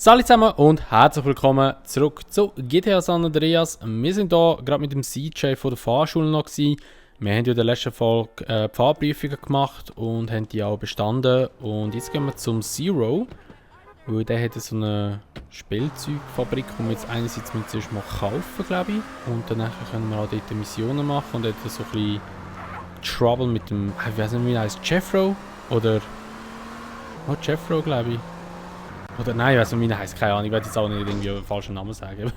Salut zusammen und herzlich willkommen zurück zu GTA San Andreas. Wir sind hier gerade mit dem CJ von der Fahrschule noch gewesen. Wir haben ja in der letzten Folge die Fahrprüfungen gemacht und haben die auch bestanden. Und jetzt gehen wir zum Zero, weil der hat so eine Spielzeugfabrik, die wir jetzt einerseits zuerst mal kaufen, glaube ich. Und danach können wir auch dort Missionen machen und dort so ein bisschen Trouble mit dem, ich weiß nicht, wie er heißt, Jeffro? Oder... Oh, Jeffro, glaube ich. Oder nein, ich weiß nicht, wie er heißt, keine Ahnung, ich werde jetzt auch nicht irgendwie einen falschen Namen sagen.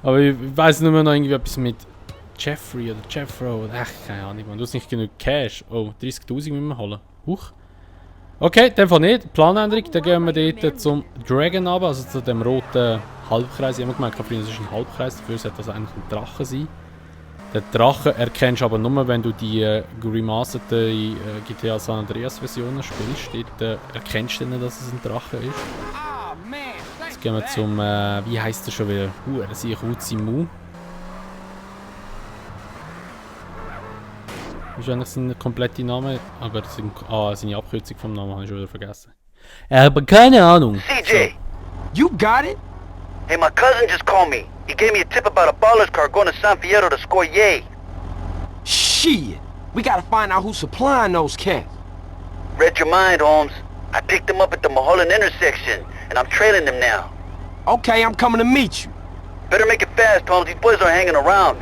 Aber ich weiß nur noch irgendwie etwas mit Jeffrey oder Jeffro oder keine Ahnung, man. Du hast nicht genug Cash. Oh, 30.000 müssen wir holen. Huch. Okay, in dem Fall nicht. Planänderung, dann gehen wir dort zum Dragon runter, also zu dem roten Halbkreis. Ich habe gemeint, das ist ein Halbkreis, dafür sollte das eigentlich ein Drache sein. Den Drachen erkennst du aber nur, wenn du die remasterte GTA San Andreas Versionen spielst. Dort erkennst du nicht, dass es ein Drache ist. Jetzt gehen wir zum, wie heisst der schon wieder? Das sehe ich Uzimu. Ist eigentlich sein kompletter Name, aber seine Abkürzung vom Namen habe ich schon wieder vergessen. Aber keine Ahnung. CJ! You got it? Hey, my cousin just called me. He gave me a tip about a baller's car going to San Fierro to score yay. Shit! We gotta find out who's supplying those cats. Read your mind, Holmes. I picked him up at the Mulholland intersection, and I'm trailing him now. Okay, I'm coming to meet you. Better make it fast, Holmes. These boys aren't hanging around.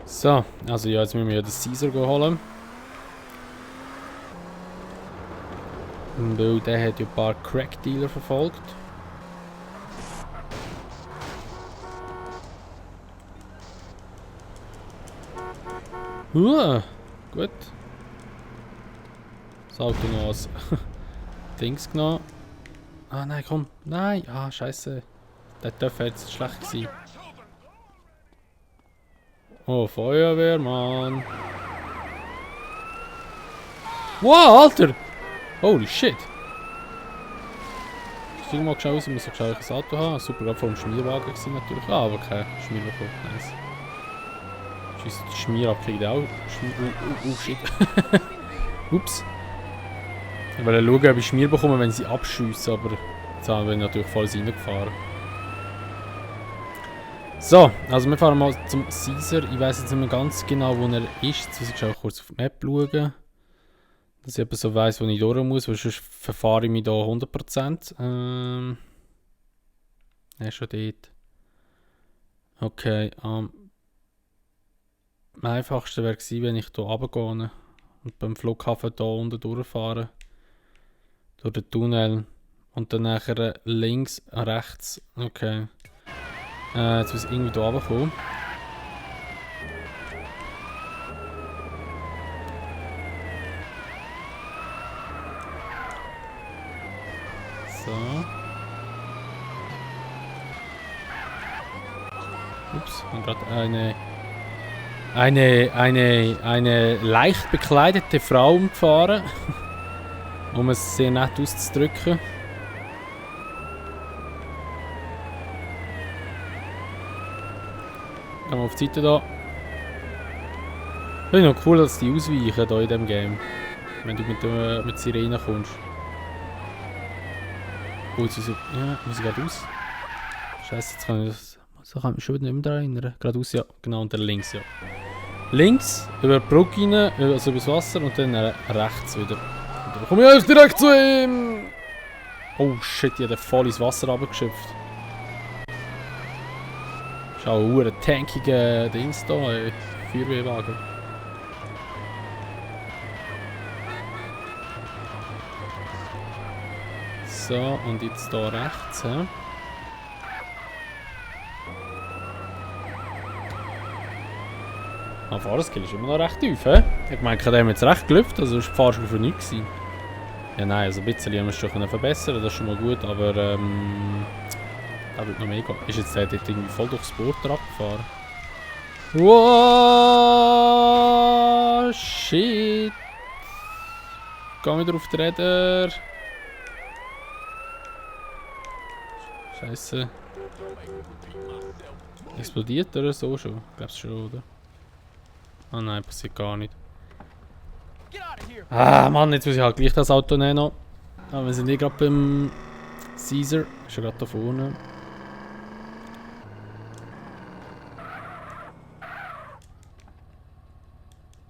So, also ja, jetzt müssen wir ja den Caesar holen. Weil der hat ja ein paar Crack-Dealer verfolgt. Gut. Das Auto noch als Dings genommen. Ah nein, komm. Nein. Ah, scheiße. Der Töpfer jetzt schlecht gewesen. Oh, Feuerwehrmann. Wow, Alter! Holy shit! Steig mal schnell raus, ich muss so schnell ein Auto haben. Super, gerade vor dem Schmierwagen gewesen natürlich. Ah, aber kein Schmierwagen. Nice. Scheiße, die Schmier abkriegt auch. Shit. Ups. Ich wollte schauen, ob ich Schmier bekomme, wenn sie abschiessen, aber jetzt haben wir natürlich voll reingefahren. So, also wir fahren mal zum Caesar. Ich weiß jetzt nicht mehr ganz genau, wo er ist. Jetzt muss ich auch kurz auf die Map schauen. Dass ich so weiss, wo ich durch muss, weil sonst verfahre ich mich hier 100%. Er ist schon dort. Okay, am einfachsten wäre gewesen, wenn ich hier runtergehe und beim Flughafen hier unten durchfahre. Durch den Tunnel. Und dann nachher links, rechts. Okay. Jetzt muss ich irgendwie hier runterkommen. So. Ups, ich habe gerade eine leicht bekleidete Frau umgefahren. Um es sehr nett auszudrücken. Gehen wir auf die Seite hier. Das ist noch cool, dass die ausweichen hier in diesem Game. Wenn du mit Sirene kommst. Oh, jetzt ja, muss ich gerade aus. Scheiße, jetzt kann ich das. So kann ich mich schon nicht mehr daran erinnern. Geradeaus, ja. Genau, und dann links, ja. Links, über die Brücke rein, also übers Wasser und dann rechts wieder. Und dann komme ich jetzt direkt zu ihm! Oh shit, ich habe voll ins Wasser runtergeschöpft. Schau, ein tankiger Dings da, Feuerwehrwagen. So, und jetzt hier rechts, hä? Ah, Fahrerskill ist immer noch recht tief, hä? Ich meine, ich habe jetzt recht gelüpft, also ist die Fahrschule für nichts gewesen. Ja nein, also ein bisschen haben wir es schon verbessern, das ist schon mal gut, aber da wird noch mehr gehen. Ist jetzt der dort irgendwie voll durchs Boot abgefahren? Wow, shit! Geh wieder auf die Räder! Scheiße. Explodiert oder so schon? Ich glaube schon, oder? Ah nein, passiert gar nicht. Ah Mann, jetzt muss ich halt gleich das Auto nehmen noch. Aber wir sind hier gerade beim Caesar. Ist ja gerade da vorne.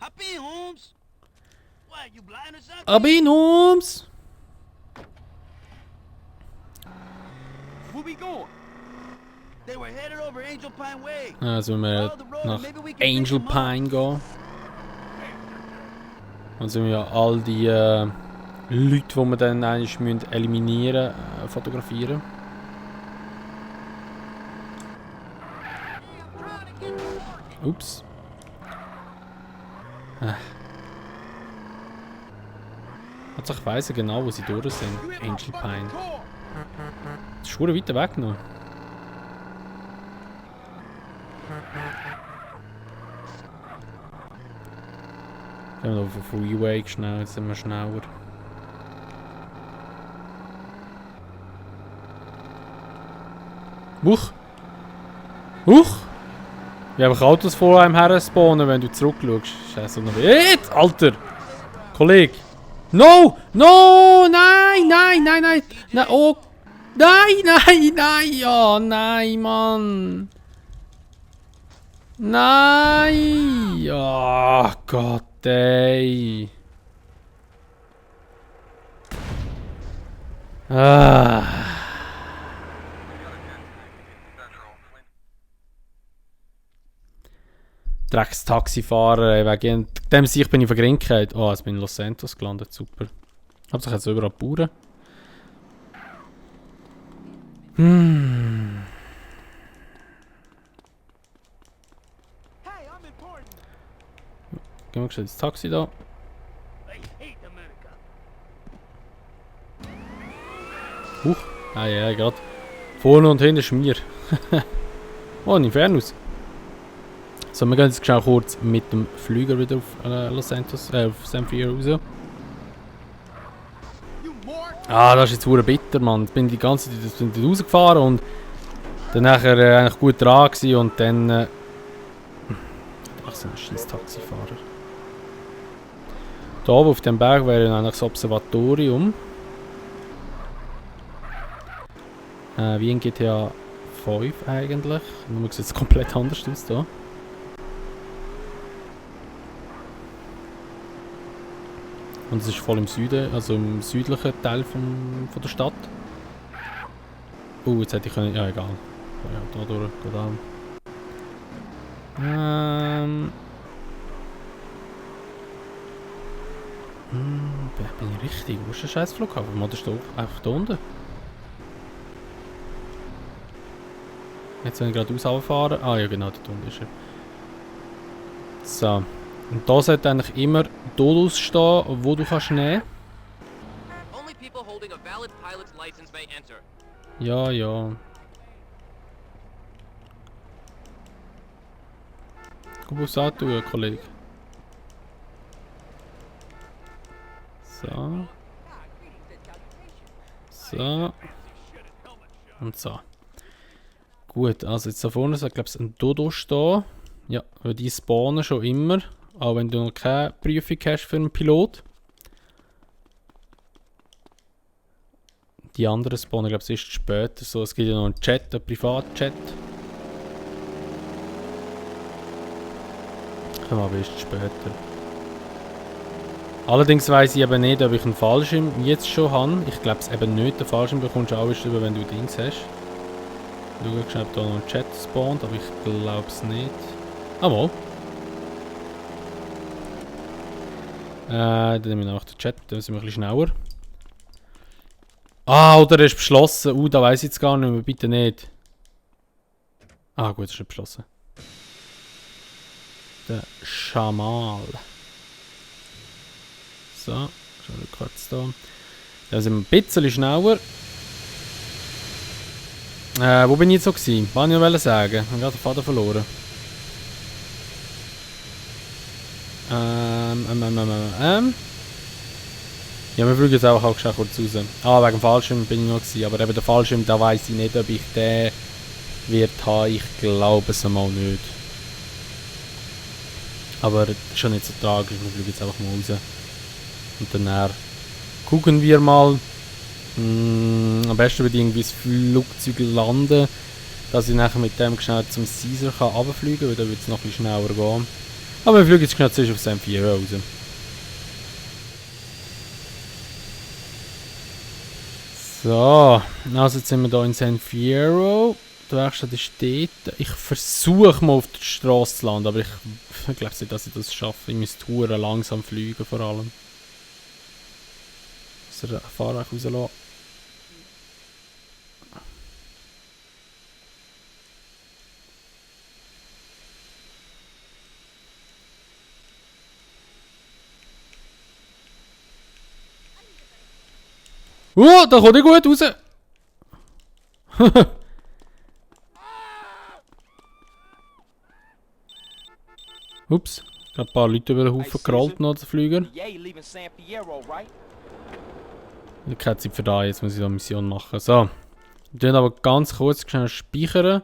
Hop in, Holmes. What, you blind or something? Abinums! Where we going? They were headed over Angel Pine Way. Also müssen wir Follow the road nach and maybe we can fix Angel them up. Pine gehen. Dann sind wir ja all die Leute, die wir dann eigentlich eliminieren müssen, fotografieren. Ups. Also ich weiss ja genau, wo sie durch sind. Angel Pine. Das ist verdammt weit weg noch. Gehen wir noch auf den Freeway schnell, jetzt sind wir schneller. Huch! Huch! Wie einfach Autos vor einem her spawnen, wenn du zurückschaust. Scheiße, noch jetzt! Alter! Kollege! No! No! Nein! Nein! Nein! Nein! Nein! Oh! Nein! Nein! Nein! Ja! Nein, Mann! Nein! Ja, Gott, ey! Ah! Drecks-Taxifahrer, wegen dem Sicht bin ich vergrinkt. Oh, jetzt bin ich in Los Santos gelandet, super. Hauptsache jetzt überall Bauern. Gehen wir schnell ins Taxi da. I hate America. Huch. Ah ja, gerade. Vorne und hinten ist mir. Oh, ein Infernus. So, wir gehen jetzt schnell kurz mit dem Flüger wieder auf Los Santos, auf San Fierro raus. Ah, das ist jetzt verdammt bitter, Mann. Ich bin die ganze Zeit rausgefahren und dann nachher eigentlich gut dran gewesen und dann... Ach, so ein scheiß Taxifahrer. Da oben auf dem Berg wäre eigentlich das Observatorium. Wie in GTA 5 eigentlich. Nur sieht es komplett anders aus da. Und es ist voll im Süden, also im südlichen Teil von der Stadt. Jetzt hätte ich können... Ja, egal. Ja, da durch, geht an. Bin ich richtig? Wo ist der scheiß Flughafen? Oder ist der einfach da unten? Jetzt wenn ich gerade rausfahren. Ah ja genau, da unten ist er. So. Und da sollte eigentlich immer Dodos stehen, wo du kannst nehmen. Only people holding a valid pilot's license may enter. Ja, ja. Guck, was du tun, Kollege. So. So. Und so. Gut, also jetzt da vorne sollte, glaube ich, ein Dodo stehen. Ja, weil die spawnen schon immer. Auch wenn du noch keine Prüfung hast für einen Pilot. Die anderen spawnen, glaube ich, erst später. So, es gibt ja noch einen Chat, einen Privatchat. Kommen aber erst später. Allerdings weiss ich eben nicht, ob ich einen Fallschirm jetzt schon habe. Ich glaube es eben nicht. Den Fallschirm bekommst du auch erst, wenn du Dings hast. Schau schnell, ob da noch ein Chat spawnt, aber ich glaube es nicht. Ah, mal. Dann nehmen wir noch den Chat, dann sind wir ein bisschen schneller. Ah, oder er ist beschlossen. Da weiss ich jetzt gar nicht mehr, bitte nicht. Ah, gut, ist nicht beschlossen. Der Schamal. So, schauen wir kurz da. Dann sind wir ein bisschen schneller. Wo bin ich jetzt so gewesen? Was wollte ich noch sagen? Ich habe gerade den Faden verloren. Ja, wir fliegen jetzt auch schnell kurz raus. Ah, wegen dem Fallschirm bin ich noch gewesen. Aber eben der Fallschirm, da weiss ich nicht, ob ich den wird haben. Ich glaube es mal nicht. Aber das ist schon nicht so tragisch. Wir fliegen jetzt einfach mal raus. Und dann gucken wir mal, Am besten würde irgendwie das Flugzeug landen, dass ich nachher mit dem schnell zum Caesar runterfliegen kann, weil dann würde es noch ein bisschen schneller gehen. Aber wir fliegen jetzt schnell zuerst auf San Fierro raus. So, also jetzt sind wir hier in San Fierro. Die Werkstatt ist dort. Ich versuche mal auf der Straße zu landen, aber ich glaube nicht, dass ich das schaffe. Ich müsste Touren langsam fliegen vor allem. Dass er den Fahrweg rauslassen. Da kommt er gut raus! Ups, gerade ein paar Leute über den Haufen gerollt noch, der Flüger. Yeah, leaving San Fierro, right? Ich habe keine Zeit für da, jetzt muss ich da eine Mission machen. So, wir tun aber ganz kurz schnell speichern.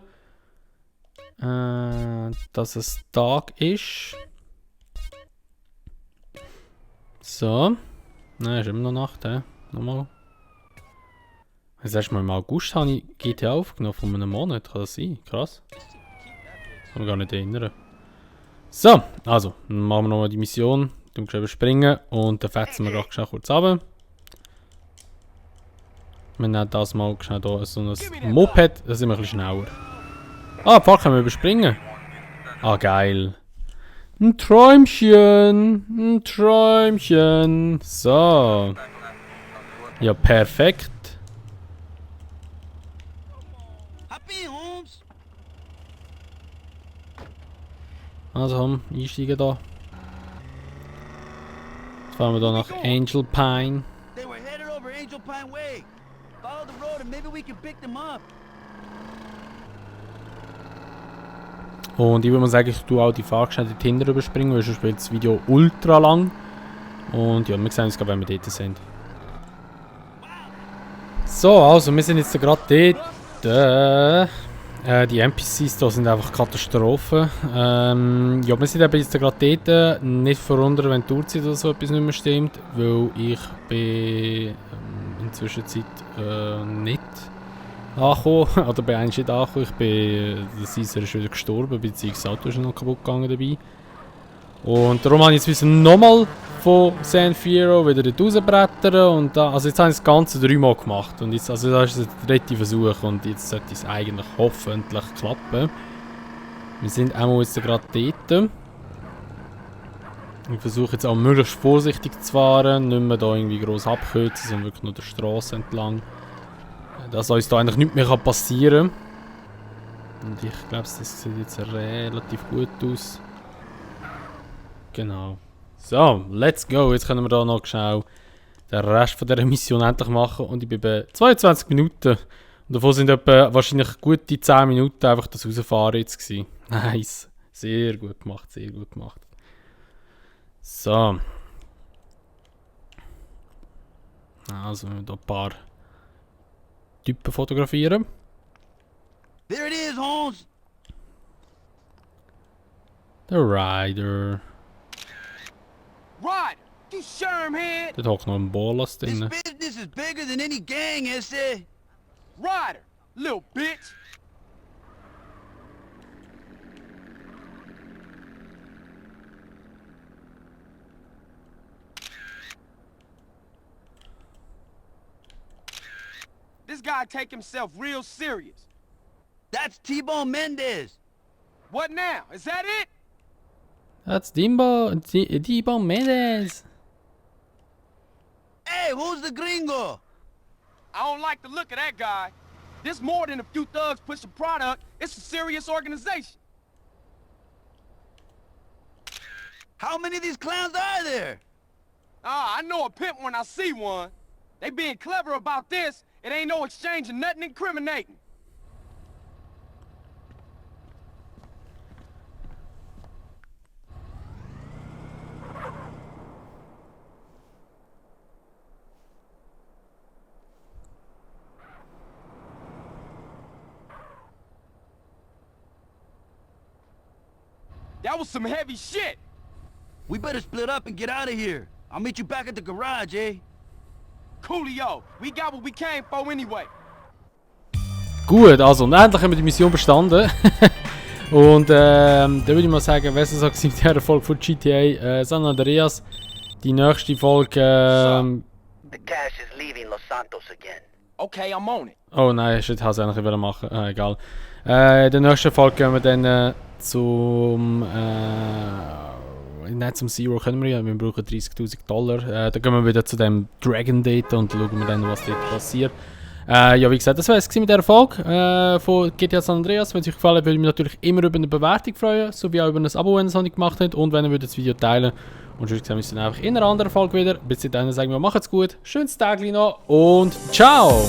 Dass es Tag ist. So. Nein, ist immer noch Nacht, Nochmal. Das erste Mal im August habe ich GTA aufgenommen, von einem Monat, kann das sein? Krass. Kann mich gar nicht erinnern. So, also, dann machen wir nochmal die Mission. Dann überspringen und dann fetzen wir gerade schnell kurz runter. Wir nehmen das mal schnell hier so ein Moped, das sind wir ein bisschen schneller. Ah, fuck, können wir überspringen? Ah, geil. Ein Träumchen, ein Träumchen. So. Ja, perfekt. Hop in, Holmes. Also, komm, einsteigen da. Jetzt fahren wir da nach Angel Pine. They were headed over Angel Pine Way. Follow the road and maybe we can pick them up. Und ich würde mal sagen, ich tue auch die Fahrt schnell hinten überspringen, weil sonst wird das Video ultra lang. Und ja, wir sehen uns gerade, wenn wir dort sind. So, also wir sind jetzt gerade dort. Die NPCs da sind einfach Katastrophen. Ja, wir sind eben jetzt gerade dort. Nicht verwundern, wenn die Uhrzeit oder so etwas nicht mehr stimmt, weil ich bin in der Zwischenzeit nicht angekommen. Oder bin eigentlich nicht angekommen. Der Caesar ist wieder gestorben, beziehungsweise das Auto ist noch kaputt gegangen dabei. Und darum habe ich jetzt nochmal von San Fierro wieder dort rausbrettern und da, also jetzt habe ich das Ganze 3-mal gemacht und jetzt, also das ist der 3. Versuch und jetzt sollte es eigentlich hoffentlich klappen. Wir sind einmal jetzt gerade dort. Ich versuche jetzt auch möglichst vorsichtig zu fahren, nicht mehr da irgendwie gross abkürzen, sondern wirklich nur der Straße entlang. Dass uns da eigentlich nichts mehr passieren kann. Und ich glaube, das sieht jetzt relativ gut aus. Genau. So, let's go. Jetzt können wir da noch schnell den Rest von dieser Mission endlich machen. Und ich bin bei 22 Minuten. Und davon sind etwa wahrscheinlich gute 10 Minuten einfach das Rausfahren jetzt gewesen. Nice. Sehr gut gemacht, sehr gut gemacht. So. Also, wir müssen hier ein paar Typen fotografieren. There it is, Holmes. Der Rider. Ryder, you shermhead! Dort hockt noch ein Bolas This drin. business is bigger than any gang, Esse. Ryder, little bitch! This guy take himself real serious. That's T-Bone Mendez. What now? Is that it? That's Dimbo Mendes. Hey, who's the gringo? I don't like the look of that guy. This more than a few thugs pushing product. It's a serious organization. How many of these clowns are there? Ah, I know a pimp when I see one. They being clever about this. It ain't no exchange of nothing incriminating. That was some heavy shit. We better split up and get out of here. I'll meet you back at the garage, eh? Coolio. We got what we came for anyway. Gut, also und endlich haben wir die Mission bestanden. Und dann würde ich mal sagen, was es so gewesen mit dieser Folge von GTA San Andreas. Die nächste Folge. The cash is leaving Los Santos again. Okay, I'm on it. Oh nein, ich hätte es eigentlich wieder machen. Egal. In der nächsten Folge gehen wir dann zum. Nicht zum Zero können wir ja, wir brauchen $30.000. Dann gehen wir wieder zu dem Dragon Date und schauen wir dann, was dort passiert. Ja, wie gesagt, das war es mit dieser Folge von GTA San Andreas. Wenn es euch gefallen hat, würde ich mich natürlich immer über eine Bewertung freuen, sowie auch über ein Abo, wenn ihr es noch nicht gemacht habt. Und wenn ihr das Video teilen und sonst sehen wir uns dann einfach in einer anderen Folge wieder. Bis dahin sagen wir, macht's gut, schönes Tag noch und ciao!